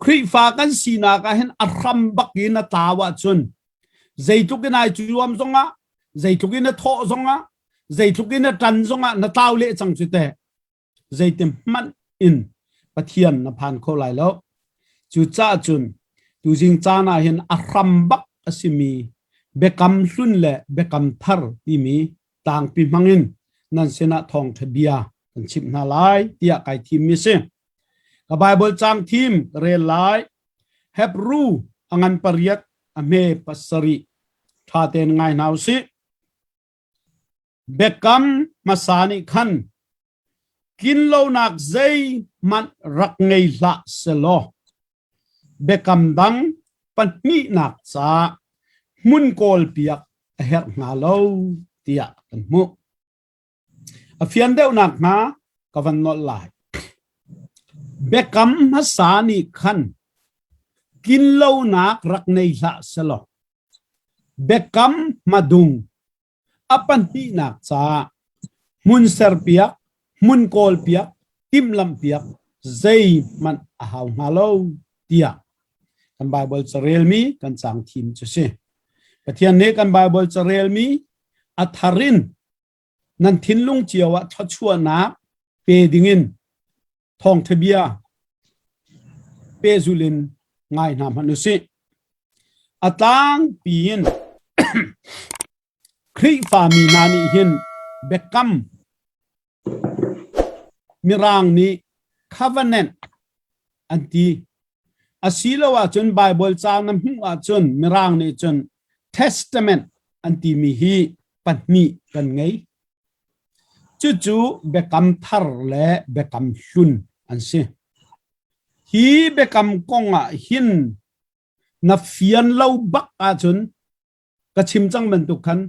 Khrihfa kan sinak ah hin a hram bak in a tlau ahcun zeitluk in ai cuam zongah, zeitluk in a thawh zongah, zeitluk in a ṭan zongah na tlau leh cang cu teh. Zeiti hmanh in Pathian na phan kho lai lo. Cucaah cun tuzing caan ah hin a hram bak a simi biakam hlun le biakam thar timi tlangpi hmangin nan sinah thawngṭha bia kan chimh hna lai tiah kai thimmi si. Ka Bible caang thim ka rel lai. Hebrew a ngan pariat a hme pasarih ṭha tein ngai hna usih. Biakam hmasa nih khan tlinlonak zeihmanh rak ngei hlah selaw biakam dang pahnihnak ca hmun kawlpiak a herh hnga lo tiah kan hmuh. A fian deuhnak hnga ka van nolh lai. Biakam hmasa nih khan tlinlonak rak nei hlah selaw biakam hmadung a pahnihnak caah hmun serpiak, hmun kawlpiak, timhlamhpiak zeihmanh a hau hnga lo tiah kan Baibal carelmi kan caang thim cu si. Pathian nih kan Baibal carelmi a thar in nan thinlung cio ah thluachuahnak pe dingin thawngṭha bia pehzulh in ngai hna hmanh usih. A tlangpi in Khrihfami hna nih hin biakam Mirang nih covenant an ti. Asiloah cun Baibal ca na hmuh ahcun Mirang nih cun testament an timi hi pahnih kan ngei. Cucu biakam thar le biakam hlun an si. Hi biakam kong ah hin na fian lo bak ahcun ka chim cang bantuk khan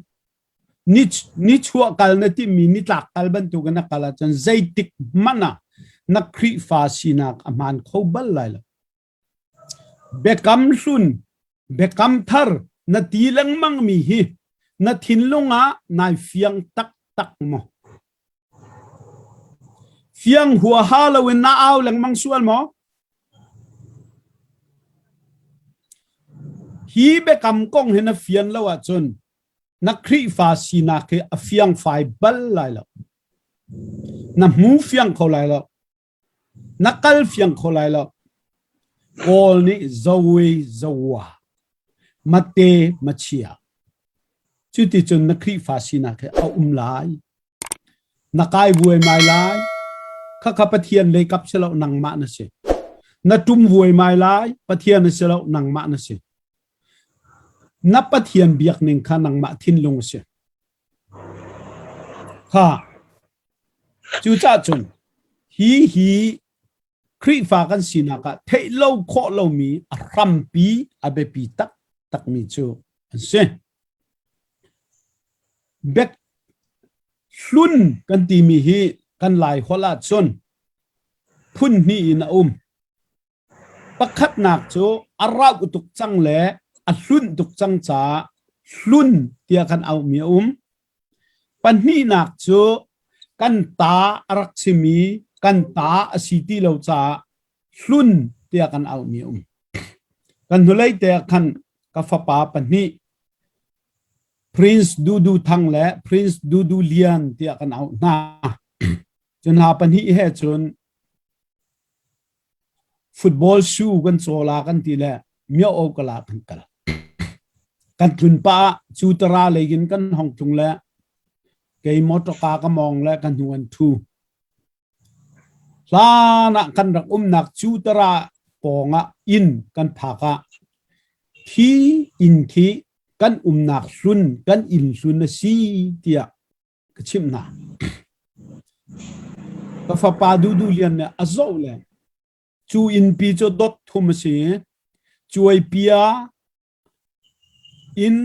ni ni chuah kal na timi nitlak kal bantuk in na kal ahcun zeitik hmanh ah na Khrihfa sinak a hmaan kho bal lai lo. Biakam hlun, biakam thar na ti lengmang mi hi na thinlung ah nai fiang taktak maw? Fiang huaha loin na au lengmang sual maw? Hi biakam kong hi na fian lo ahcun na Khrihfa sinak hi a fiangfai bal lai lo. Na hmu fiang kho lai lo. Na kal fiang kho lai lo. Kawl nih zoe zowa, mate machia. Cuticun na Khrihfa sinak hi a um lai. Na kai vuaimai lai. Khakha Pathian lei kap si lo nangmah na si. Na tum vuaimai lai. Pathian na si lo nangmah na si. Na Pathian biak ning kha nangmah thinlung a si. Kha cucah cun hi hi Khrihfa kan sinak ah theih lo khawh lomi a hrampi a biapi taktakmi cu an si. Bek hlun kan timi hi kan Lai holh ahcun phun hnih in a um. Pakhatnak cu a rauh tuk cang le a hlunh tuk cang caah hlun tiah kan auhmi a um. Pahnihnak cu kan ta a rak simi kan ta a si ti lo caah hlun tiah kan auhmi a um. Kan hnulei te ah khan ka fapa pahnih Prince Dudu Thang le Prince Dudu Lian tiah kan auh hna. Cu hna pahnih he cun Football shoe kan caw la kan ti le myo kala kan kal. Kan tlun pa ah cu tara lei in kan hong tlung le kei motorka ka mong le kan hnu an thu. Hlan ah kan rak umnak cu tara pawng ah inn kan phak ah khi inn khi kan umnak hlun kan inn hlun a si tiah ka chimh hna. Ka fapa Dudu Lian nih a zoh le cu innpi cu dot thum a si i cuaipia in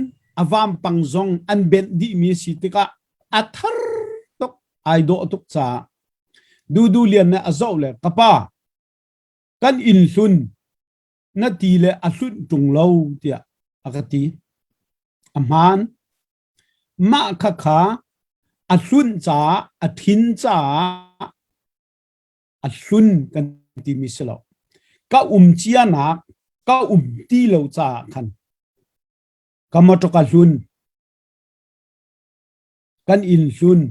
a vampang zong an benh dihmi a si tikah a thar tuk ai dawh tuk caah Dudu Lian nih a zoh le ka pa kan inn hlun na ti le a hlunh ṭung lo tiah a ka ti. A hmaan. Mah khakha a hlunh caah a thin caah a hlun kan timi si lo. Ka um cianak ka um ti lo caah khan ka motor ka hlun, kan inn hlun,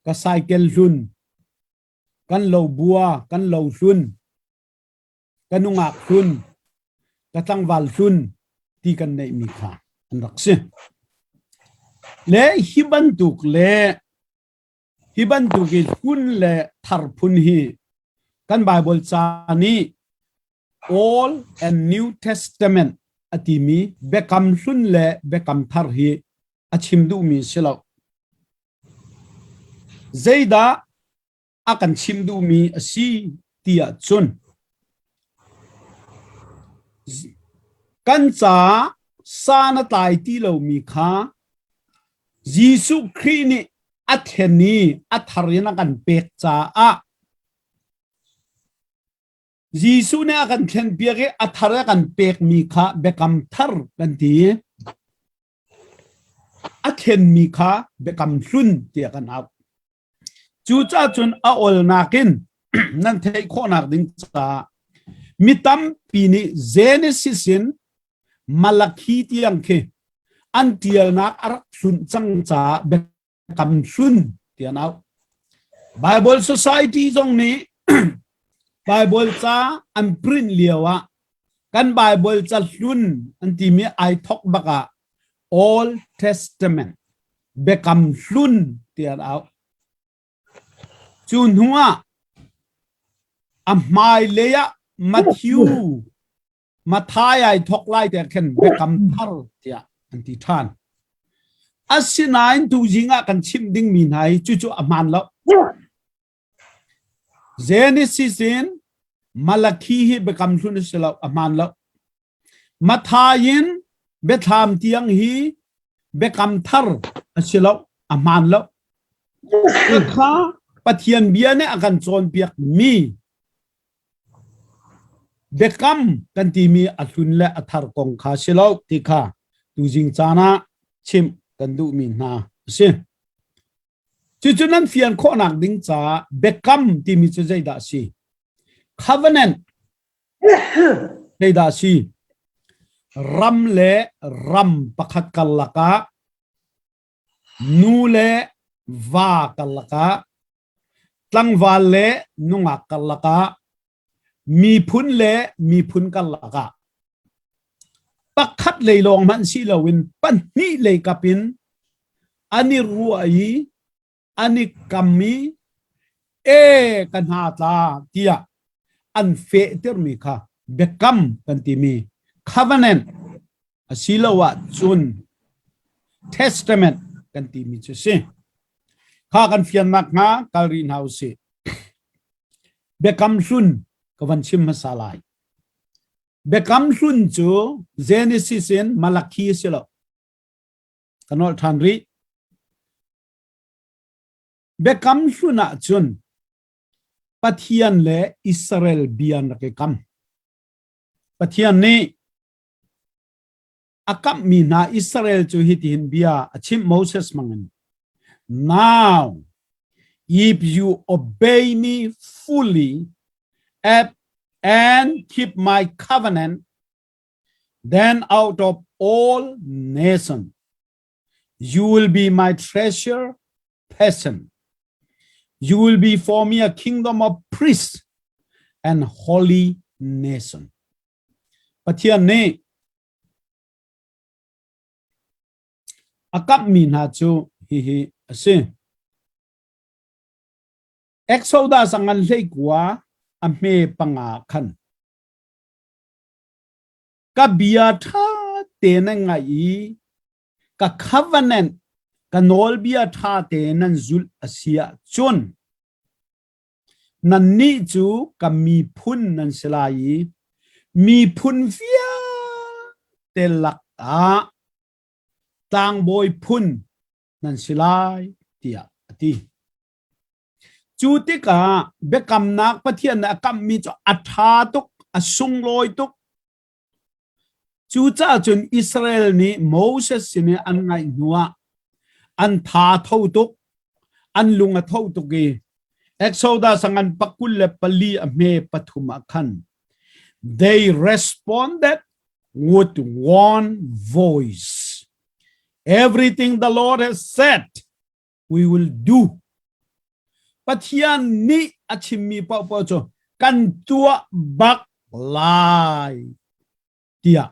ka cycle hlun, kan lo bua, kan lo hlun, ka nungak hlun, ka tlangval hlun ti kan neihmi kha an rak si. Le hi bantuk le hi bantuk i hlun le thar phun hi kan Bible ca nih Old and New Testament a timi biakam hlun le biakam thar hi a chim duhmi si lo. Zeidah a kan chim duhmi a si ti ahcun kan caah san a tlai ti lomi kha Jesuh Khrih nih a thlen i a thar in a kan pek caah Jesuh nih a kan thlenpiak i a thar a kan pekmi kha biakam thar kan ti. A thlenmi kha biakam hlun tiah kan auh. Cucaah cun a olnak in nan theih khawhnak ding caah mi tampi nih Genesis in Malakhi tiang khi an ṭialnak a rak hlunh cang caah biakam hlun ti an auh. Bible Society zong nih Bible ca an print lio ah kan Bible ca hlun an timi ai thok bak ah Old Testament Biakam Hlun tiah an auh. Cu hnu ah a hmailei ah Matthew Matthai ai thok lai te khin Biakam Thar tiah an ti ṭhan. Asinain tuzing ah kan chimh dingmi hna hi cucu a hmaan lo. Genesis in Malakhi hi Biakam Hlun a si lo, a hmaan lo. Matthai in biathlam tiang hi biakam thar a si lo, a hmaan lo. Kha Pathian bia nih a kan cawnpiak mi biakam kan timi a hlun le a thar kong kha si lo ti kha tuzing caan ah chimh kan duhmi hna a si. Cucu nan fian khawhnak ding caah biakam timi cu zeidah a si? Covenant zeidah a si? Ram le ram pakhat karlak ah nu le va karlak ah tlangval le nungak karlak ah miphun le miphun karlak ah pakhat lei lawng hmanh si loin pahnih lei kap in an i ruah i an i kam i e ka hna tla tiah an fehtermi kha biakam kan timi covenant asiloah cun testament kan timi cu si. Kha kan fiannak hnga kal rih hna usih. Biakam hlun ka van chim hmasa lai. Biakam hlun cu Genesis in Malakhi a si lo. Ka nolh ṭhan rih. Biakam hlun ah cun Pathian le Israel bia an rak i kam. Pathian nih a kamhmi hna Israel cu hitihin bia a chimh Moses hmangin Now if you obey me fully and keep my covenant then out of all nations you will be my treasure person you will be for me a kingdom of priests and holy nation Pathian nih a kamhmi hna cu hihi a si. Exodus a ngan 19 a hme panga khan ka bia ṭha te nan ngaih i ka covenant ka nawlbia ṭha te nan zulh a si ahcun Nannih cu ka miphun nan si lai i miphun vialte lakah tlangbawi phun nan si lai tiah a ti. Cu tikah biakamnak Pathian nih a kamhmi cu a ṭha tuk, a sunglawi tuk. Cucaah cun Israel nih Moses sin i an ngaih hnuah an tha tho tuk, an lung a tho tuk i Exodus a ngan pakul le pali a hme pathum ah khan. They responded with one voice. Everything the Lord has said, we will do. Pathian nih a chimmi paohpaoh cu kan tuah bak lai tiah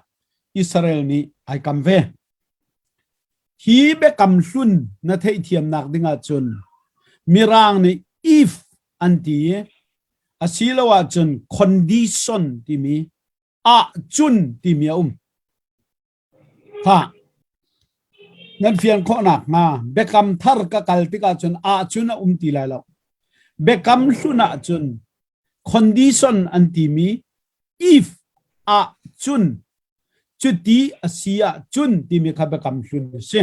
Israel nih ai kam ve. Hi biakam hlun na theihthiamnak ding ahcun Mirang nih if an ti i asiloah cun condition timi ahcun timi a um. Ha nan fian khawh nakhnga biakam thar ka kal tikah cun ahcun a um ti lai lo. Biakam hlun ahcun condition an timi if ahcun cuti a si ahcun timi kha biakam hlun a si.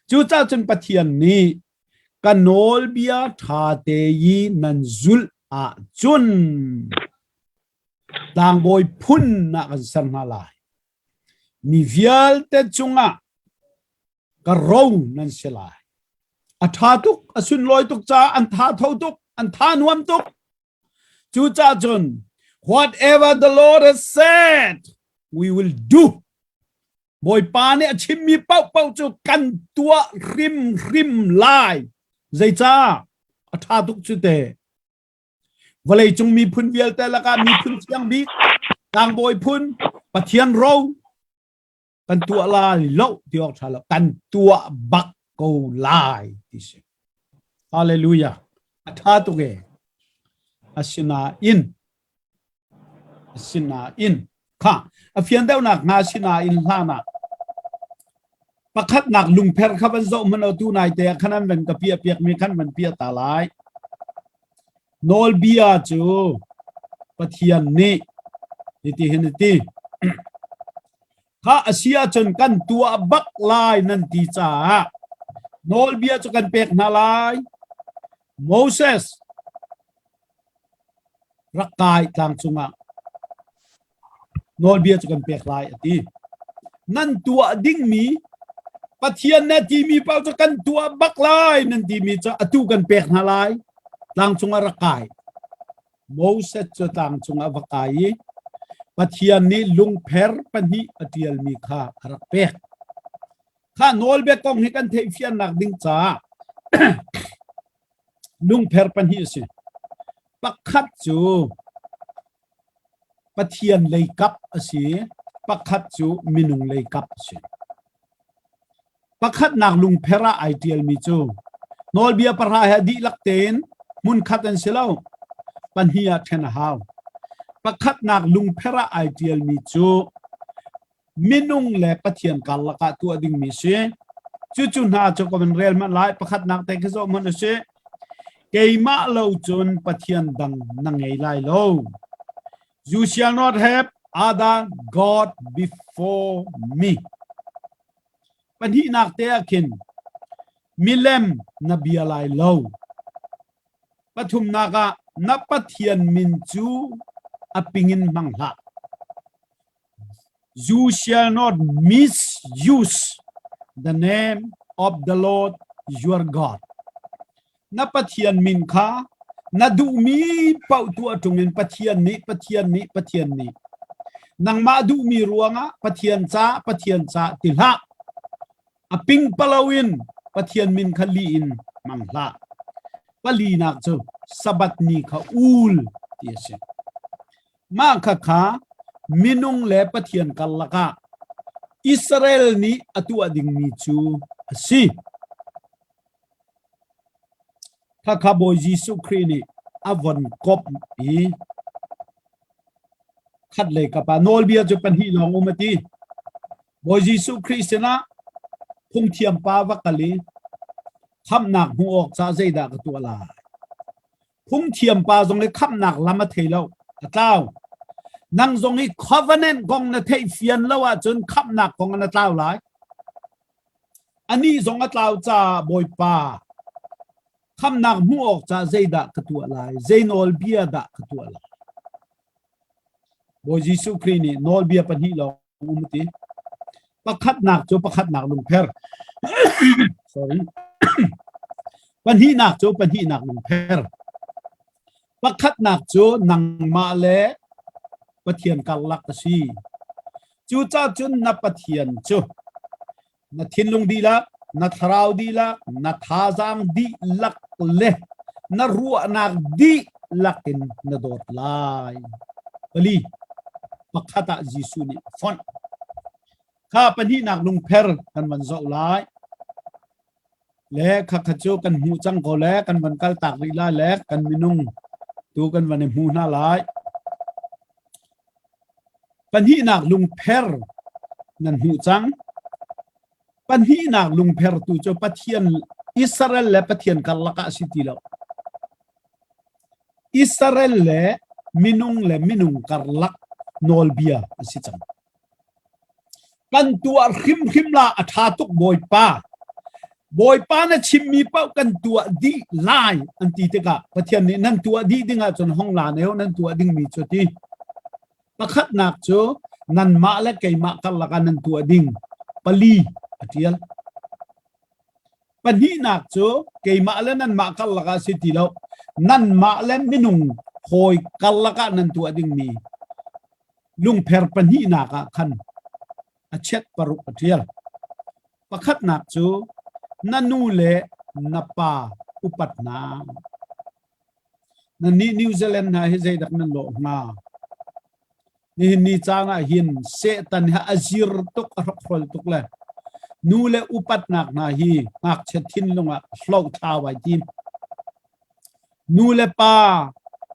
Cucaah cun Pathian nih ka nawlbia ṭha te i nan zulh ahcun tlangbawi phun ah kan ser hna lai. Mi vialte cungah ka ro nan si lai. A ṭha tuk, a sunlawi tuk caah an tha tho tuk, an tha nuam tuk. Cucaah cun whatever the Lord has said, we will do. Bawipa nih a chimmi paohpaoh cu kan tuah hrimhrim lai. Zeicah? A ṭha tuk cu te. Vawleicung miphun vialte lakah miphun thiang bik, tlangbawi phun, Pathian ro kan tuah lai lo ti awk ṭha lo. Kan tuah bak ko lai ti si. Hallelujah. A ṭha tuk e. Asinain Asinain kha a fian deuhnak hnga sinain hlan ah pakhatnak lungpher kha van zoh hmanh tu nai te ah khan an van ka piah piak mi khan van piah ta lai. Nawlbia cu Pathian nih hiti hin a ti. Kha a si ahcun kan tuah bak lai nan ti caah nawlbia cu kan pek hna lai. Moses rak kai tlang cungah nawlbia cu kan pek lai a ti. Nan tuah dingmi Pathian na timi paoh cu kan tuah bak lai nan timi cu atu kan pek hna lai. Tlang cungah rak kai. Moses cu tlang cungah va kai i Pathian nih lungpher pahnih a ṭialmi kha a rak pek. Kha nawlbia kong hi kan theihfiannak ding caah lungpher pahnih a si. Pakhat cu Pathian lei kap a si, pakhat cu minung lei kap a si. Pakhatnak lungpher ah ai ṭialmi cu nawlbia pahra he dihlak tein hmunkhat an si lo. Pahnih ah ṭhen a hau. Pakhatnak lungpher ah ai ṭialmi cu minung le Pathian karlak ah tuah dingmi si. Cucu hna cu ka van rel hmanh lai. Pakhatnak te khi zoh hmanh u sih. Keimah lo cun Pathian dang na ngei lai lo. You shall not have other God before me. Pahnihnak te ah khin milem na bia lai lo. Pathumnak ah na Pathian min cu a ping in hmang hlah. You shall not misuse the name of the Lord your God. Na Pathian min kha na duhmi paoh tuah ṭungin Pathian nih Pathian nih Pathian nih nangmah duhmi ruangah Pathian ca Pathian ca ti hlah. A pingpalo in Pathian min kha lih in hmang hlah. Palinak cu Sabbath ni kha ul ti a si. Mah khakha minung le Pathian karlak ah Israel nih a tuah dingmi cu a si. Khakha Bawi Jesuh Khrih nih a von komh i khat lei kap ah nawlbia cu pahnih lawng um a ti. Bawi Jesuh Khrih sinah phungthiam pa va kal i khamhnak hmuh awk caah zeidah ka tuah lai? Phungthiam pa zong hi khamhnak lam a thei lo, a tlau. Nang zong hi covenant kong na theih fian lo ahcun khamhnak kong na tlau lai. Anih zong a tlau caah Bawipa khamhnak hmuh awk caah zeidah ka tuah lai? Zei nawlbia dah ka tuah lai? Bawi Jesuh Khrih nih nawlbia pahnih lawng um ti. Pakhatnak cu pakhatnak lungpher. Sorry. Pahnihnak cu pahnihnak lungpher. Pakhatnak cu nangmah le Pathian karlak a si. Cucaah cun na Pathian cu na thinlung dihlak, na thlarau dihlak, na thazaang dihlak le na ruahnak dihlak in na dawt lai. Pali pakhat ah Jesuh nih a fonh. Kha pahnihnak lungpher kan van zoh lai. Le khakha cu kan hmuh cang ko le kan van kal tak rih lai le kan minung tu kan van i hmu hna lai. Pahnihnak lungpher nan hmuh cang. Pahnihnak lungpher tu cu Pathian Israel le Pathian karlak ah a si ti lo. Israel le minung le minung karlak nawlbia a si cang. Kan tuah hrimhrim la a ṭha tuk Bawipa. Bawipa na chimmi paoh kan tuah dih lai an ti tikah Pathian nih nan tuah dih ding ahcun hong la ne nan tuah dingmi cu ti. Pakhatnak cu nanmah le keimah karlak ah nan tuah ding pali a ṭial. Pahnihnak cu keimah le nanmah karlak ah si ti lo. Nanmah le minung hawi karlak ah nan tuah dingmi lungpher pahnihnak ah khan a chiat paruk a ṭial. Pakhatnak cu na nu le na pa upatnak. Nannih New Zealand hna hi zeidak nan lawh hnga? Nihin ni caan ah hin Satan hi a zir tuk, a hrokhrol tuk le nu le upatnak hna hi ngakchia thinlung ah hloh thlau ai tim. Nu le pa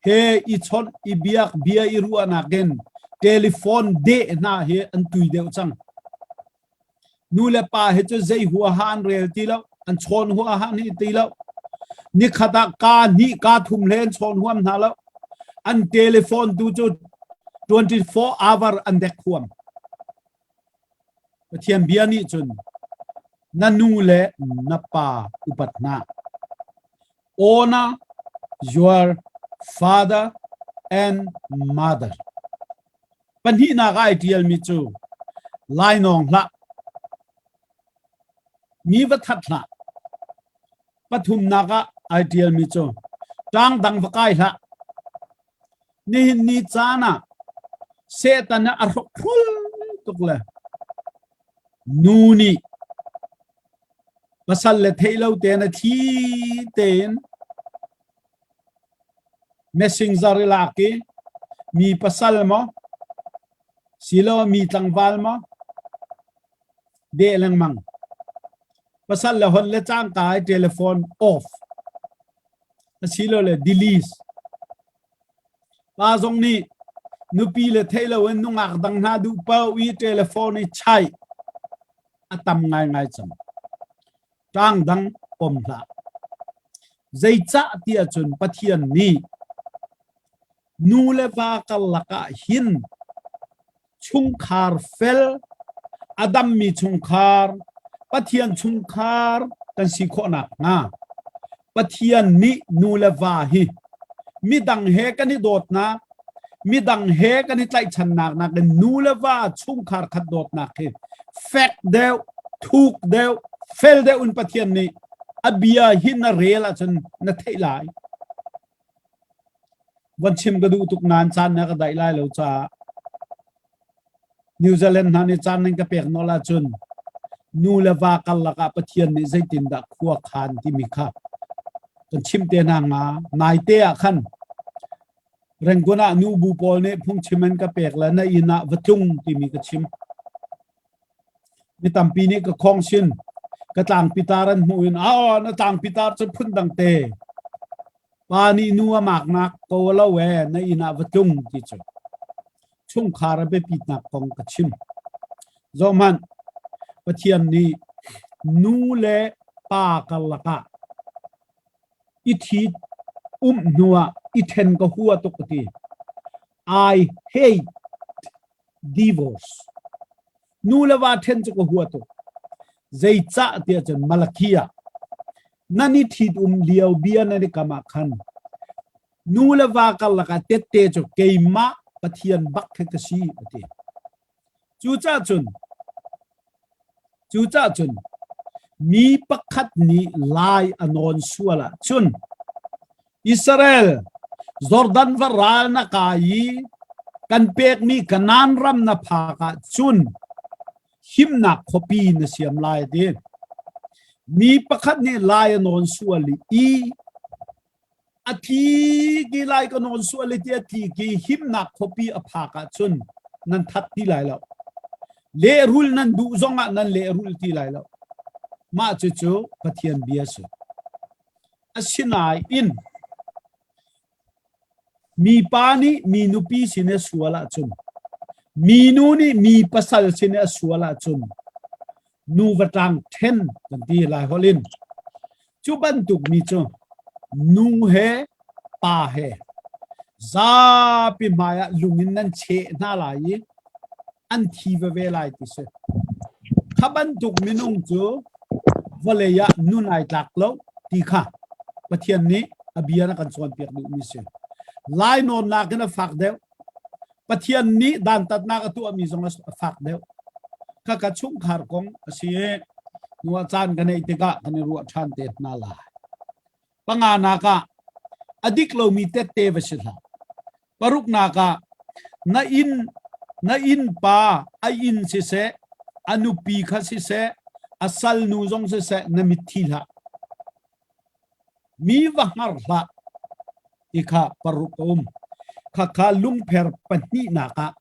he i chawnh i biak bia i ruahnak in telephone deh hna hi an tui deuh cang. Nu le pa hi cu zei huaha an rel ti lo, an chawn huaha an ti lo. Nikhat ah ka hnih ka thum hle an chawn huam hna lo. An telephone tu cu 24 hour an dek huam. Pathian bia nih cun na nu le na pa upat hna. Honor your father and mother. Pahnihnak ah ai ṭialmi cu lainawng hlah, mi va that hlah. Pathumnak ah ai ṭialmi cu ṭang dang va kai hlah. Nihin ni caan ah Satan a hrokhrol tuk le nu nih pasal le theih lo tein a thli tein Messenger i lak i mi pasal maw silo mi tlangval maw deh lengmang. Pasal le hon le cangka i telephone off asilole delete. Pa zong nih nupi le theih loin nungak dang hna duh paoh i telephone i chaih a tam ngaingai cang. Ṭang dang pom hlah. Zeicah tiah cun Pathian nih nu le va karlak ah hin chungkhar fel, a dammi chungkhar, Pathian chungkhar kan si khawh nakhnga Pathian nih nu le va hi midang he kan i dawtnak, midang he kan i tlaihchannak nakin nu le va chungkhar khat dawtnak hi fek deuh, thuk deuh, fel deuh in Pathian nih a bia hi na rel ahcun na theih lai. Von chim ka duh tuk nain caan na ka daih lai lo caah New Zealand hna nih caan nan ka pek nawl ahcun nu le va karlak ah Pathian nih zeitindah khua khan timi kha kan chim te hna hnga. Naite ah khan Rangoon ah nu bu pawl nih phungchim an ka pek le na inn ah va tlung timi ka chim. Mi tampi nih ka khong sin ka tlangpitar an hmuh in aw na tlangpitar cu phundang te pa nih nu a maknak ko lo e na inn ah va tlung ti cu chungkhar a biapitnak kong ka chim. Zohhmanh Pathian nih nu le pa karlak ah i ṭhit um hnuah i ṭhen ka hua tuk ka ti. I hate divorce. Nu le va ṭhen cu ka hua tuk. Zeicah tiah cun Malakhi ah nan i ṭhit um lio bia nan i kam ah khan nu le va karlak ah tette cu keimah Pathian bak khi ka si a ti. Cucaah cun Cucaah cun mi pakhat nih lai a nawn sual ahcun Israel Jordan va ral na kai i Kan pekmi Kanaan ram na phak ah cun himnak khuapi na siam lai a ti. Mi pakhat nih lai a nawn sual i a tli ki lai ka nawn sual i ti a tli ki himnak khuapi a phak ahcun nan that ti lai lo. Lehrul nan duh zongah nan lehrul ti lai lo. Mah cucu Pathian bia si. Asinain Mipa nih mi nupi sin a sual ahcun, minu nih mi pasal sin a sual ahcun, nuva tlang ṭhen kan ti Laiholh in. Cu bantuk mi cu nu he pa he zapi hmai ah lung in nan cheh hna lai i an thi veve lai ti si. Kha bantuk minung cu vawlei ah nun ai tlak lo ti kha Pathian nih a bia na kan cawnpiak duhmi si. Lainawnnak in a fak deuh. Pathian nih dantatnak a tuahmi zong a fak deuh. Khaka chungkhar kong a si i nuah caan ka neih tikah kan i ruah ṭhan te hna lai. Panganak ah a dik lomi tette va si hlah. Paruknak ah na inn na innpa a inn siseh, a nupi kha siseh, a salnu zong siseh na mitthi hlah. Mi va hngar hlah ti kha paruk a um. Khakha lungpher pahnihnak ah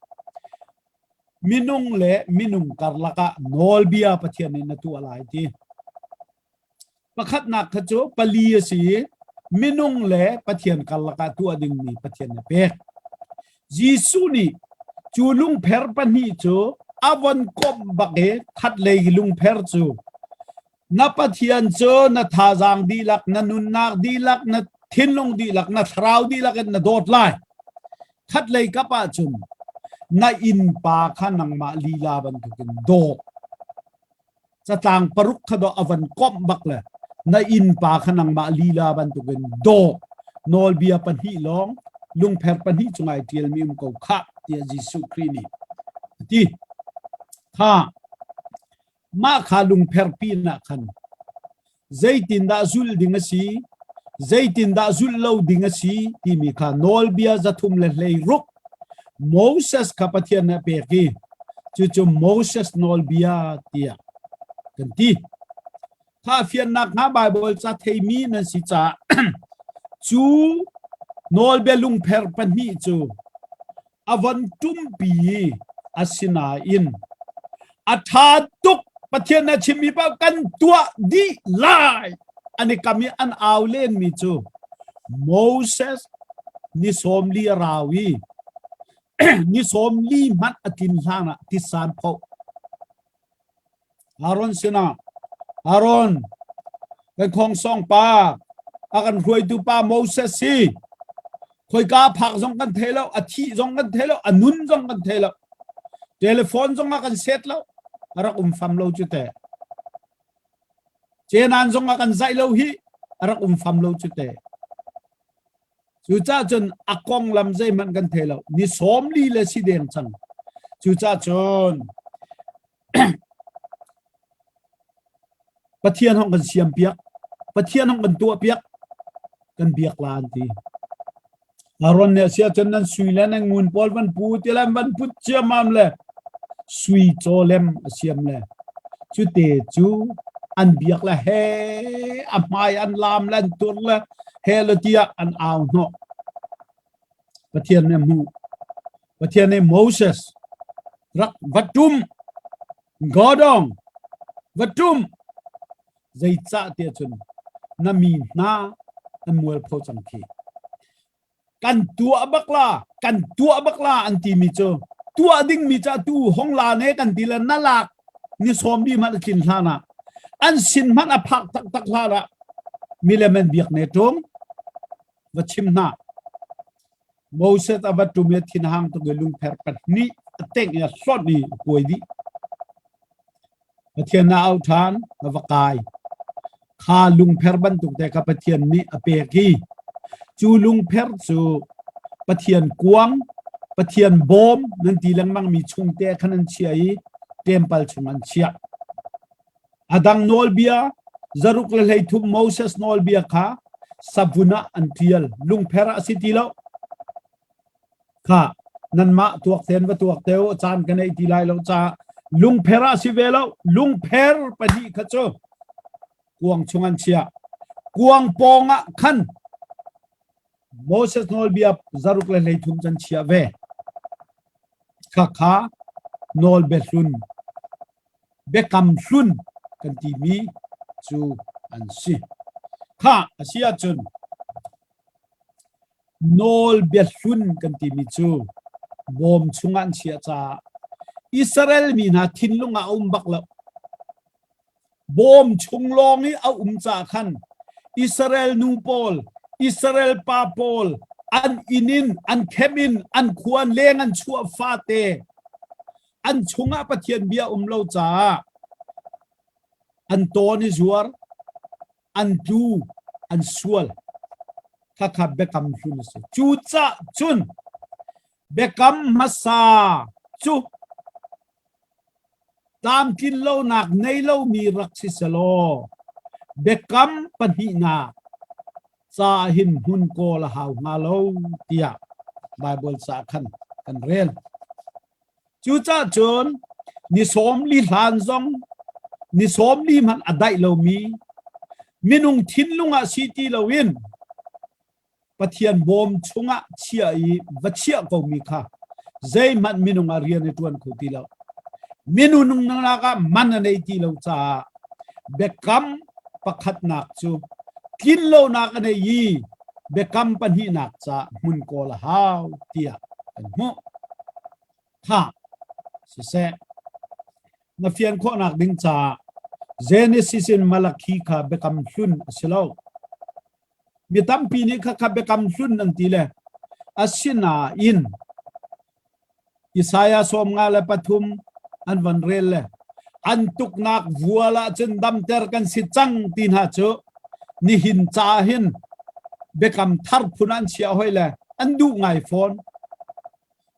minung le minung karlak ah nawlbia Pathian nih na tuah lai ti. Pakhatnak kha cu pali a si i minung le Pathian karlak ah tuah dingmi Pathian a pek. Jesuh nih cu lungpher pahnih cu a von komh bak i khatlei lungpher cu na Pathian cu na thazaang dihlak, na nunnak dihlak, na thinlung dihlak, na thlarau dihlak in na dawt lai. Khatlei kap ahcun na innpa kha nangmah lila bantukin daw. Catlang paruk kha dawh a van komh bak le na innpa kha nangmah lila bantukin daw nawlbia pahnih lawng lungpher pahnih cungah ai ṭialmi um ko khah tiah Jesuh Khrih nih a ti. Kha mah kha lungpher pinah khan zeitindah zulh ding a si, zeitindah zulh lo ding a si timi kha nawlbia 316 Moses kha Pathian nih a pek i cucu Moses nawlbia tiah kan ti. Kha fiannak hnga Baibal ca theimi nan si caah cu nawlbia lungpher pahnih cu a von ṭumpi i asinain a ṭha tuk Pathian na chimmi paoh kan tuah dih lai an i kam i an au lenmi cu Moses ni 40 a rau i ni 40 hmanh a tlin hlan ah tisan phoh Aaron sinah Aaron kan khongsong pa a kan hruaitu pa Moses hi khoika phak zong kan thei lo a thih zong kan thei lo a nun zong kan thei lo telephone zong a kan set lo a rak um fam lo cu te cenan zong a kan zaih lo hi a rak um fam lo cu te Cucaah cun a konglam zeihmanh kan thei lo. Ni 40 le si deng cang. Cucaah cun Pathian hong kan siam piak. Pathian hong kan tuah piak. Kan biak la an ti. Aaron nih sia cun nan sui le nan ngun pawl van pu ti le van put ciammam le sui cawlem a siam le cute cu an biak le he a hmai an lam le an tur le he le tiah an au hnawh. Pathian nih a hmuh. Pathian nih Moses rak va ṭum Godong va ṭum zeicah tiah cun na mi hna an mualpho cang khi. Kan tuah bak la, kan tuah bak la an timi cu tuah dingmi cu atu hong la ne kan ti le na lak ni sawm bi hmanh a tlin hlan ah an sin hmanh a phak taktak hlan ah milem an biak ne ṭung va chim hna Moses a va ṭum i thinhang tuk i lungpher pahnih a tengh i a hlonh i a kuai dih Pathian na auh ṭhan, na va kai. Kha lungpher bantuk te kha Pathian nih a pek i cu lungpher cu Pathian kuang, Pathian bawm nan ti lengmangmi chungte khan an chia i temple chung an chiah. A dang nawlbia 113 Moses nawlbia kha savun ah an ṭial. Lungpher ah a si ti lo. Kha. Nanmah tuak ten va tuak te u, caan ka nei ti lai lo ca lungpher ah si ve lo. Lungpher pahnih kha cu kuang chung an chiah. Kuang pawng ah khan Moses nawlbia zaruk le 13 can chiah ve. Khakha nawlbia hlun, biakam hlun kan timi cu an si. Kha a si ahcun nawlbia hlun kan timi cu bawm chungah an chiah caah Israel mi hna thinlung ah a um bak lo. Bawm chung lawng i a um caah khan Israel nu pawl, Israel pa pawl an inn in, an khem in, an khua leng an chuah fate an chungah Pathian bia um lo caah an tawn i zuar, an tlu, an sual. Khakha biakam hlun a si. Cucah cun biakam hmasa cu Tlamtlin lonak nei lomi rak si selaw biakam pahnihnak ca hin hmun kawl a hau hnga lo tiah Baibal ca khan kan rel. Cucaah cun ni 40 hlan zong ni 40 hmanh a daih lomi minung thinlung ah si ti loin Pathian bawm chungah chiah i va chiah komi kha zeihmanh minung ah rian a ṭuan kho ti lo. Minung nunnak ah man a nei ti lo caah biakam pakhatnak cu tlinlonak a nei i biakam pahnihnak ca hmun kawl a hau tiah kan hmuh. Kha siseh na fian khawhnak ding caah Genesis in Malakhi kha biakam hlun a si lo. Mi tampi nih khakha biakam hlun an ti le asinain Isaiah 53 an van rel le an tuknak vual ah cun damter kan si cang ti hna cu nihin ca hin biakam thar phun an chiah hoi le an duh ngai fawn.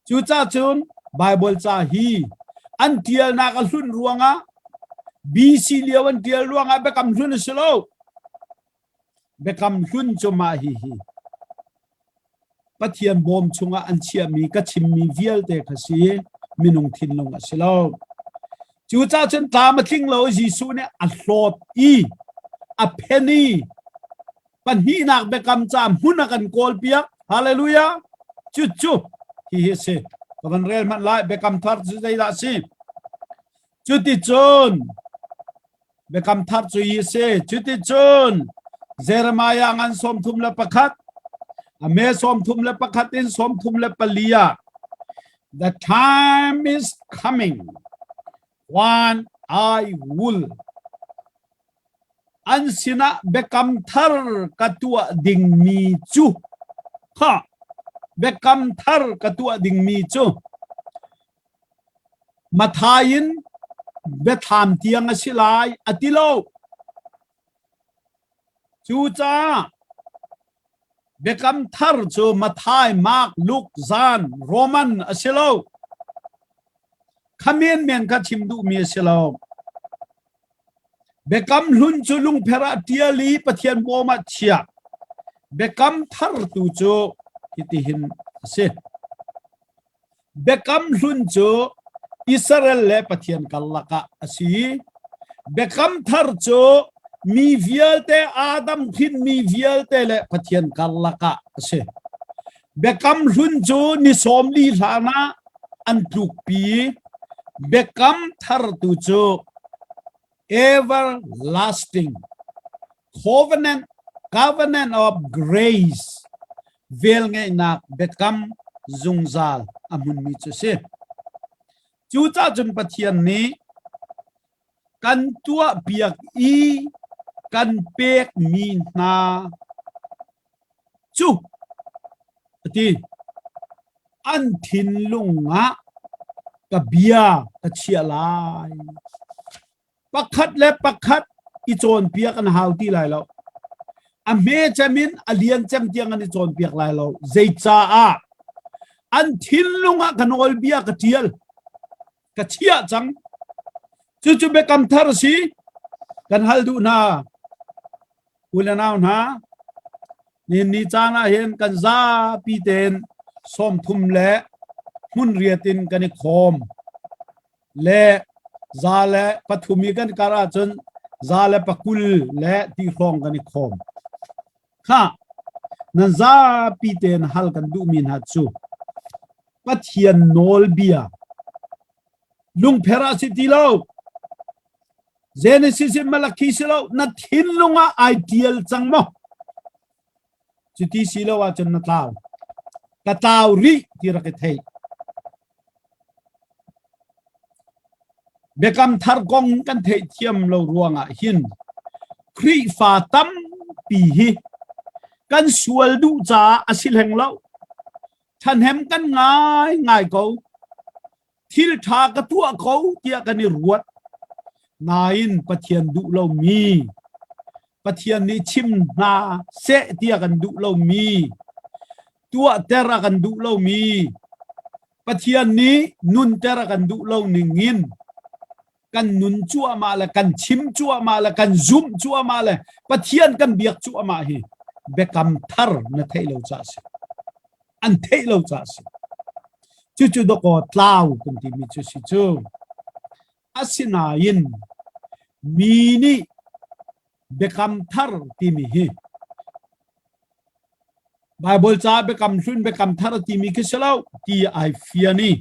Cucaah cun Baibal ca hi an ṭialnak a hlun ruangah BC lio an ṭial ruangah biakam hlun a si lo. Biakam Hlun cu mah hihi Pathian bawm chungah an chiahmi ka chimmi vialte kha si minung thinlung a si lo. Cucaah cun tlam a tling lo Jesuh nih a hlawt i a phen i pahnihnak biakam ca hmun a kan kawlpiak. Hallelujah! Cucu hihi a si. Ka van rel hmanh lai. Biakam thar cu zeidah a si? Cuticun Biakam thar cu hi a si. Cuticun Jeremiah ngan 31 a me 31 in 34 ah The time is coming when I will an sinah biakam thar ka tuah dingmi cu kha biakam thar ka tuah dingmi cu Mathai in biathlam tiang a si lai a ti lo. Cucaah Biakam Thar cu Mathai, Mark, Luke, Zan, Roman a si lo. Kha menmen kha chim duhmi a si lo. Biakam Hlun cu lungpher ah ṭial i Pathian bawm ah chiah. Biakam Thar tu cu hitihin a si. Biakam Hlun cu Israel le Pathian karlak ah a si. Biakam Thar cu mi vialte Adam hrinmi vialte le Pathian karlak ah a si. Biakam Hlun cu ni 40 hlan ah an tlukpi. Biakam Thar tu cu everlasting covenant covenant of grace velngeihnak biakam zungzal a hmunmi cu si. Cucaah cun Pathian nih kan tuahpiak i kan pekmi hna cu a ti an thinlung ah ka bia ka chiah lai. Pakhat le pakhat i cawnpiak an hau ti lai lo. A hme cem in a lian cem tiang an i cawnpiak lai lo. Zeicaah? An thinlung ah ka nawlbia ka ṭial. Ka chiah cang. Cucu biakam thar a si. Kan hal duh hna. U le nau hna, nihin ni caan ah hin kan zapi tein 33. Hmun riat in kan i khawm. Le 103 i kan kar ahcun 120 le ti hrawng kan i khawm. Khah, nan zapi tein hal kan duhmi hna cu Pathian nawlbia lungpher ah si ti lo. Genesis in Malakhi si lo, na thinlung ah ai tial cang maw? Cuti si lo ahcun na tlau. Ka tlau rih ti rak i thei. Biakam thar kong kan theihthiam lo ruangah hin Khrihfa tampi hi kan sual duh caah a si hleng lo. Ṭhahnem kan ngai ngai ko. Thil ṭha ka tuah ko tiah kan i ruat. Nain Pathian duh lomi, Pathian nih chim hna seh tiah kan duh lomi, tuahter a kan duh lomi, Pathian nih nunter a kan duh lo ningin kan nun cuahmah le kan chim cuahmah le kan zumh cuahmah le Pathian kan biak cuahmah hi biakam thar na theih lo caah si. An theih lo caah si. Cucu dawkaw tlau kan timi cu si cu. Asinain mi nih biakam thar timi hi Baibal ca biakam hlun biakam thar timi khi si lo ti ai fian i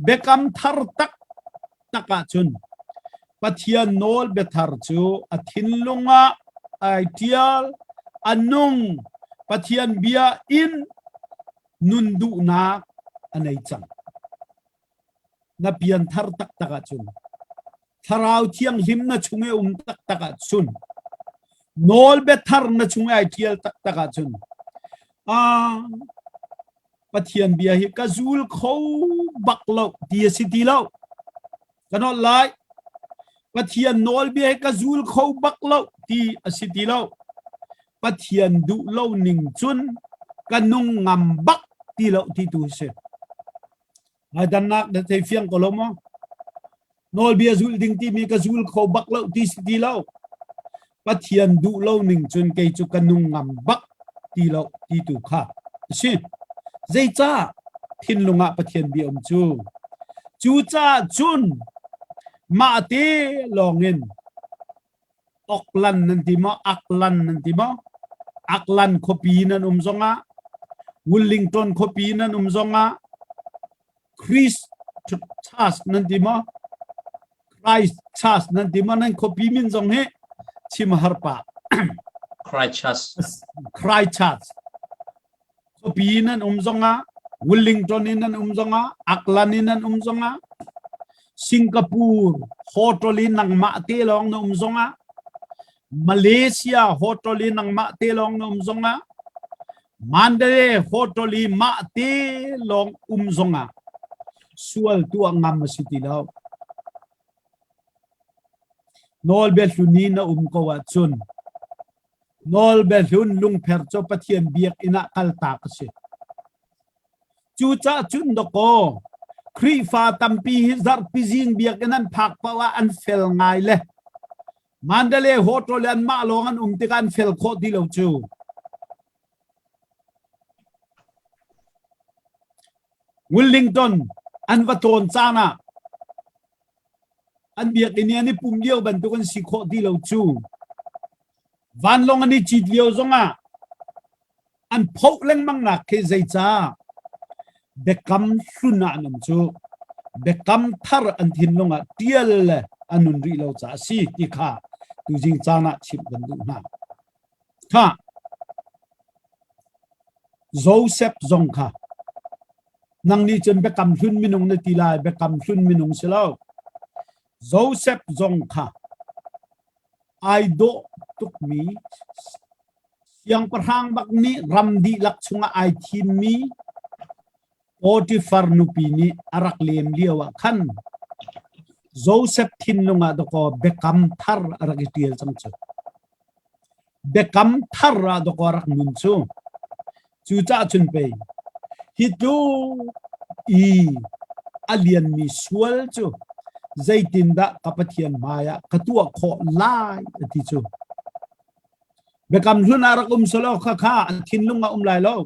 biakam thar tak tak ahcun Pathian nawl biathar cu a thinlung ah ai ṭial a nung Pathian bia in nun duhnak a nei cang. Na pianthar taktak ahcun Thlarau Thianghlim na chung i um taktak ahcun nawlbia thar na chung i ai ṭial taktak ahcun ah Pathian bia hi ka zul kho bak lo ti a si ti lo. Ka nolh lai. Pathian nawlbia hi ka zul kho bak lo ti a si ti lo. Pathian duh lo ning cun ka nung ngam bak ti lo ti tu si. Ngaidannak na thei fiang ko lo maw? Nawlbia zulh ding timi ka zul kho bak lo ti si ti lo. Pathian duh lo ning cun kei cu ka nung ngam bak ti lo ti tu kha a si. Zeicah thinlung ah Pathian bia um cu? Cucaah cun mah te lawngin Auckland nan ti maw? Auckland nan ti maw? Auckland khuapi nan um zongah Wellington khuapi nan um zongah Christchurch nan ti maw? Christchurch nan ti maw? Nan khuapi min zong hi chim har pah. Christchurch. Christchurch. Khuapi in an um zongah, Wellington in an um zongah, Auckland in an um zongah, Singapore hotel in nangmah te lawng na um zongah, Malaysia hotel in nangmah te lawng na um zongah, Mandalay hotel i mah te lawng um zongah sual tuah ngam a si ti lo. Nawlbia hlun i na um ko ahcun Nawlbia hlun lungpher cu Pathian biakinn ah kaltak a si. Cucaah cun dawkaw Khrihfa tampi hi zarhpi zing biakinn an phak paoh ah an fel ngai le Mandalay Hotel le anmah lawng an um tikah an fel khawh ti lo cu. Wellington an va tlawn caan ah an biakinn i an i pum lio bantuk an si khawh ti lo cu. Vanlawng an i cit lio zongah an phoh lengmang nak khi zeicah biakam hlun ah an um cu biakam thar an thinlung ah tial le an nun rih lo caah a si ti kha tuzing caan ah chimh kan duh hna. Kha Joseph zong kha nang nih cun biakam hlun minung na ti lai biakam hlun minung si lo Joseph zong kha ai dawh tukmi siangpahrang bak nih ram dihlak chungah ai thimmi Potifar nupi nih a rak lem lio ah khan Joseph thinlung ah dakaw biakam thar a rak i ṭial cang cu. Biakam thar ah dakaw a rak nun cu. Cucaah cun pei hi tluk i a lianmi sual cu zeitindah ka Pathian hmaiah ka tuah khawh lai a ti cu. Biakam hlun ah rak um selaw khakha a thinlung ah um lai lo.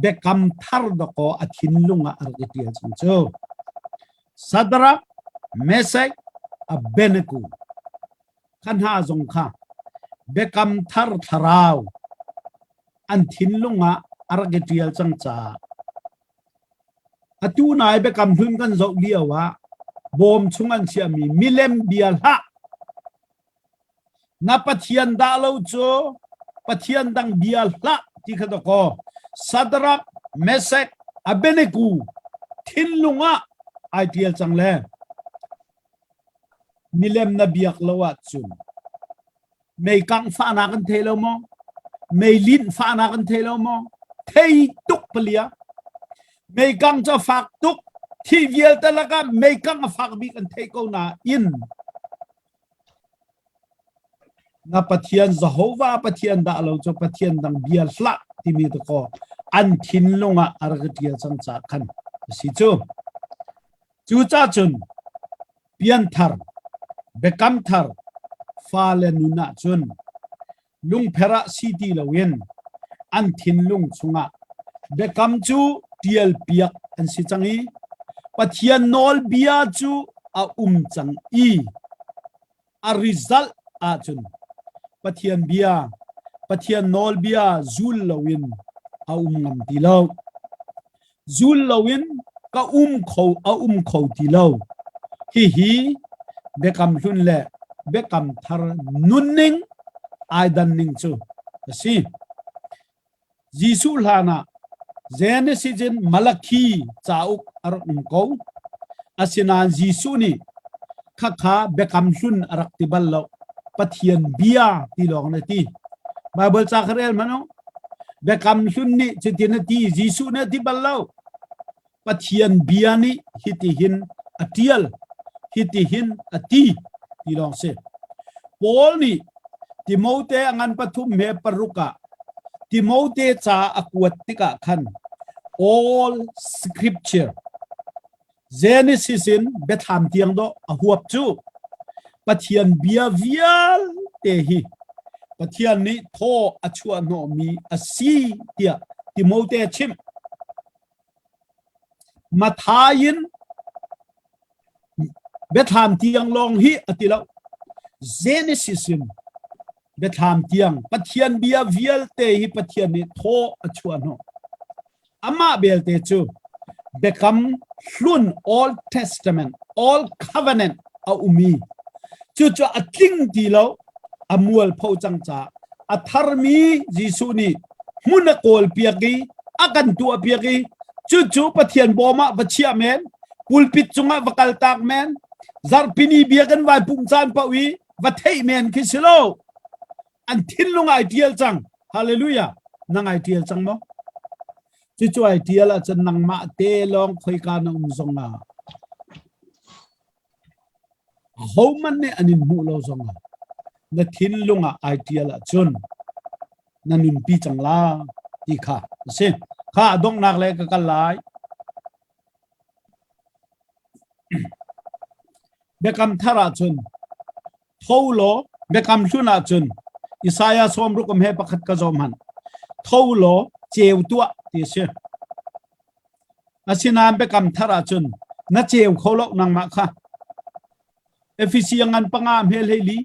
Biakam thar dakaw a thinlung ah a rak i ṭial cang cu. Sadrak, Mesek, Abednego kha hna zong kha Biakam thar thlarau an thinlung ah a rak i ṭial cang caah atu nai Biakam Hlun kan zoh lio ah bawm chung an chiahmi milem bia hlah Na Pathian dah lo cu Pathian dang bia hlah ti kha dawkaw Sadrak, Mesek, Abednego thinlung ah ai ṭial cang le milem na biak lo ahcun mei kangh fahnak an thei lo maw? Mei linh fahnak an thei lo maw? Thei tuk palia. Mei kang cu a fak tuk. Thi vialte lakah mei kang a fak bik an thei ko nain Na Pathian Jehovah Pathian dah lo cu Pathian dang bia hlah timi dakaw an thinlung ah a rak i ṭial cang caah khan a si cu. Cucaah cun pianthar, biakam thar fale nun ah cun lungpher ah si ti loin an thinlung chungah biakam cu ṭialpiak an si cang i Pathian nawlbia cu a um cang i a result ahcun Pathian bia, Pathian nawlbia zul loin a um ngam ti lo. Zul loin ka um kho a um kho ti lo. Hihi Biakam Hlun le Biakam Thar nunning ai dan ning cu a si. Jesuh hlan ah Genesis in Malakhi cauk a rak um ko. Asinain Jesuh nih khakha Biakam Hlun a rak ti bal lo. Pathian bia ti lawng na ti. Bible ca kha rel hmanh u. Biakam Hlun nih cutin a ti, Jesuh nih a ti bal lo. Pathian bia nih hitihin a ṭial, hitihin a ti ti lawng si. Paul nih Timote a ngan pathum he paruk ah Timote ca a kuat tikah khan all scripture Genesis in biathlam tiang dawh a huap cu Pathian bia vialte hi Pathian nih thaw a chuah hnawhmi a si tiah Timote a chimh. Matthai in biathlam tiang lawng hi a ti lo. Genesis in biathlam tiang Pathian bia vialte hi Pathian nih thaw a chuah hnawh. Amah belte cu Biakam Hlun Old Testament, Old Covenant a um i cucu a tling ti lo, a mualpho cang caah a tharmi Jesuh nih hmun a kawlpiak i a kan tuahpiak i cucu Pathian bawm ah va chiah men, pulpit cungah va kaltak men, zarhpini biakinn vai pumh caan paoh i va theih men khi si lo. An thinlung ai ṭial cang. Hallelujah. Nang ai ṭial cang maw? Cucu ai ṭial ahcun nangmah te lawng khoika na um zong ah ahohmanh nih an in hmuh lo zong ah na thinlung ah ai ṭial ahcun na nunpi cang la ti kha a si. Kha a donghnak le ka kal lai. Biakam thar ahcun tho law Biakam hlun ahcun Isaiah sawmruk um he pakhat ka zawm han. Tho law ceu tuah ti a si. Asinain Biakam thar ahcun na ceu kho lo nangmah kha. Efesi ngan panga hmel hei li.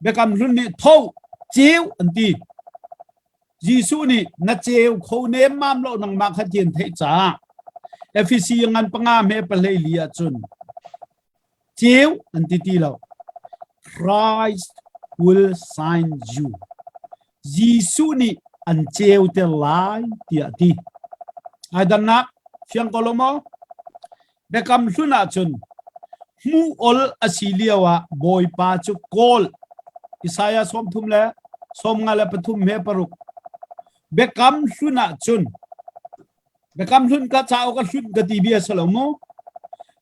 Biakam hlun nih tho ceu an ti. Jesuh nih na ceu kho nemmam lo nangmah kha ti an theih caah Efesi ngan panga hme pahlei li ahcun ceu an ti ti lo. Christ will sign you. Jesuh nih an ceu ter lai tiah a ti. Ai dannak fiang ko lo maw? Biakam hlun ahcun hmuh ol a si lio ah Bawipa cu kawl Isaiah 33 le 53 he paruk Biakam hlun ahcun Biakam hlun ka cauk a hlun ka ti bia si lo mu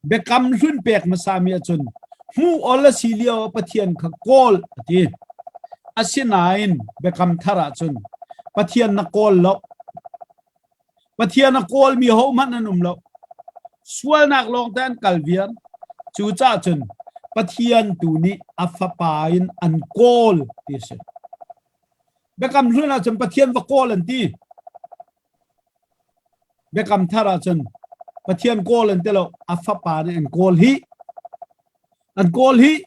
Biakam hlun pek hmasa mi ahcun hmuh ol a si lio ah Pathian kha kawl a ti Asinain Biakam thar ahcun Pathian na kawl lo Pathian a kawlmi hohmanh an um lo. Sualnak lawngte an kal viar. Cucaah cun Pathian tu nih a fapa in an kawl ti a si. Biakam hlun ahcun Pathian va kawl an ti. Biakam thar ahcun Pathian kawl an ti lo, a fapa nih an kawl hi. An kawl hi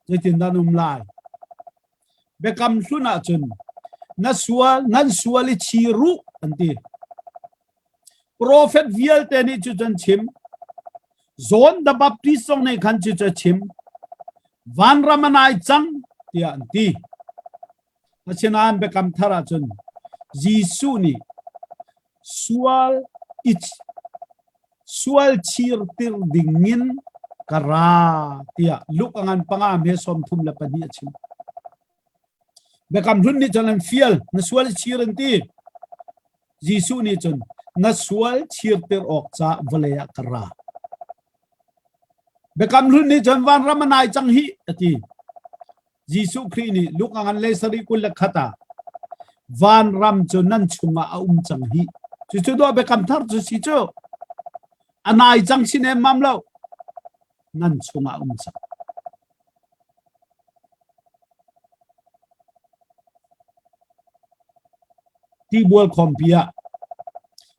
zeitindah an um lai? Biakam hlun ahcun na sual, nan sual i chir u an ti. Profet vialte nih cu an chim. John the Baptist zong nih khan cu a chim. Vanram a nai cang tiah an ti. Asinain Biakam Thar ahcun Jesuh nih sual i sual chirtir dingin ka ra tiah Luke a ngan panga hme 32 a chim. Biakam Hlun nih cun an fial, na sual i chir an ti. Jesuh nih cun na sual chirtir awk ca vawlei ah ka ra. Biakam Hlun nih cun vanram a nai cang hi a ti. Jesuh Khrih nih Luke a ngan le sarih 21 ah vanram cu nan chungah a um cang hi. Cucu dawh biakam thar cu si cu. A nai cang si nemmam lo. Nan chungah a um cang. Tibual khawmpi ah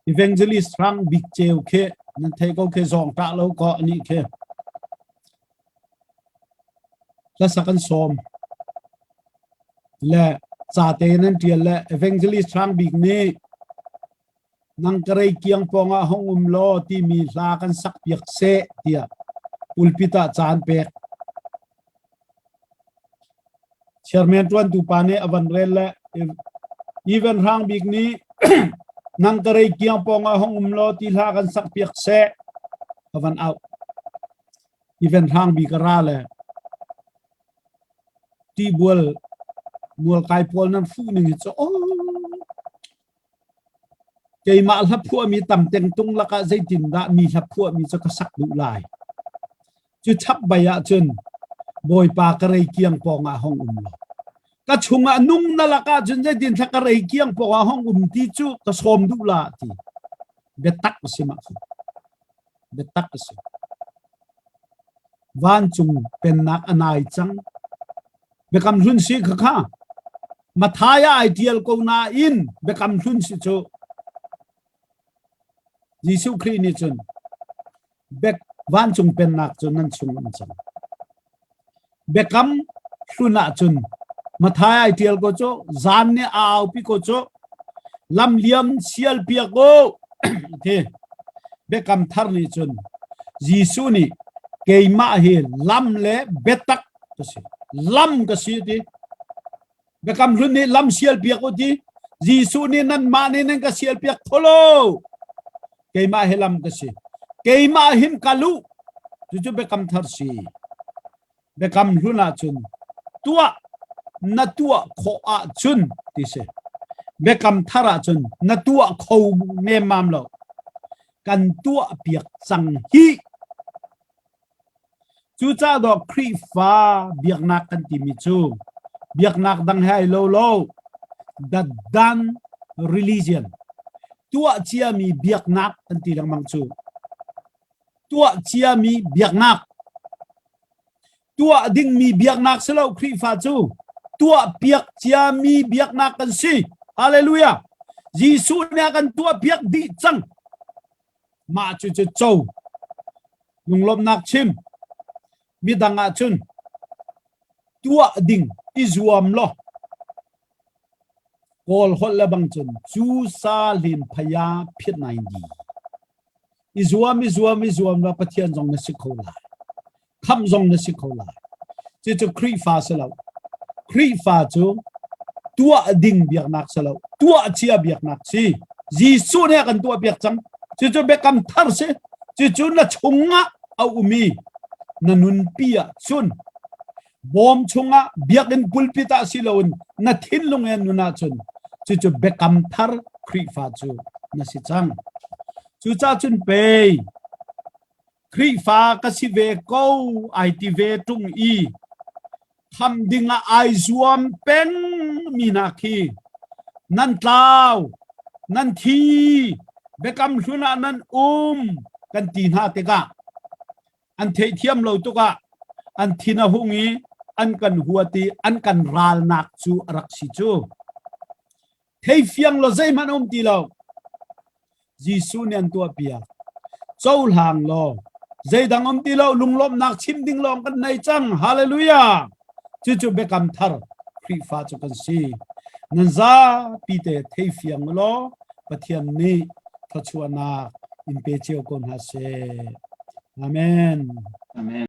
Evangelist Hrang Bik Ceu khi nan thei ko khi zawng ṭah lo ko anih khi. Hlasak an sawm le ca te nan ṭial le Evangelist Hrang Bik nih nang ka rei kiang pawngah hong um law timi hla kan sak piak seh tiah pulpit ah ca an pek. Chairman ṭuantu pa nih a van rel le Even Hrang Bik nih nang ka rei kiang pawngah hong um law ti hla kan sak piak seh a van auh. Even Hrang Bik a ra le tibual mualkai pawl nan fuh ning hi cu oh Keimah hlaphuahmi tam tengtung lakah zeitindah mi hlaphuahmi cu ka sak duh lai? Cu chap bai ahcun Bawipa ka rei kiang pawngah hong um law, ka chungah nung na lakah cun zeitinthla ka rei kiang pawngah hong um ti cu ka sawm duh la ti. Biatak a si mah cu. Biatak a si. Vancung pennak a nai cang. Biakam hlun si kha kha Mathai ah ai tial ko nain biakam hlun si cu Jesuh Khrih nih cun bek vancung pennak cu nan chung um cang. Biakam hlun ah cun Mathai ai tial ko cu zan nih a aupi ko cu lamliam sial piak u ti biakam thar nih cun Jesuh nih keimah hi lam le biatak ka si lam ka si ti biakam hlun nih lam sial piak u ti Jesuh nih nanmah nih nan ka sial piak tholo keimah hi lam ka si keimah hin ka lu cucu biakam thar si biakam hlun ahcun tuah na tuah khawh ahcun ti si biakam thar ahcun na tuah kho nemmam lo kan tuah piak cang hi Cucaah dawh Khrihfa biaknak kan timi cu biaknak dang he ai lo lo. The done religion. Tuah ciami biaknak kan ti lengmang cu. Tuah ciami biaknak. Tuah dingmi biaknak si lo Khrihfa cu. Tuah piak ciami biaknak kan si. Hallelujah. Jesuh nih a kan tuah piak dih cang. Mah cu cu co. Lunglawmhnak chim. Midang ah cun tuah ding i zuam law Kawl holh le bang cun cu sa hlin phaya phiat nai di. I zuam i zuam i zuam la Pathian zong na si kho lai. Khamh zong na si kho lai. Cucu Khrihfa si lo. Khrihfa cu tuah ding biaknak si lo. Tuah cia biaknak si. Jesuh nih a kan tuah piak cang. Cucu biakam thar si. Cucu na chungah a um i na nunpi ah cun bawm chungah biakinn pulpit ah si loin na thinlung he nun ahcun cucu biakam thar Khrihfa cu na si cang. Cucaah cun pei Khrihfa ka si ve ko ai ti ve ṭung i kham dingah ai zuam peng mi hna khi nan tlau, nan thi, biakam hlun ah nan um kan ti hna tikah an theihthiam lo tukah an thin a hung i an kan huat i an kan ralnak cu a rak si cu. Theifiang lo zeihmanh a um ti lo. Jesuh nih an tuahpiak. Cohlang law zeidang um ti lo lunglawmhnak chim ding lawng kan nei cang. Hallelujah! Cucu biakam thar Khrihfa cu kan si. Nan zapi te thei fiang law Pathian nih thluachuahnak in pe cio ko hna seh. Amen. Amen.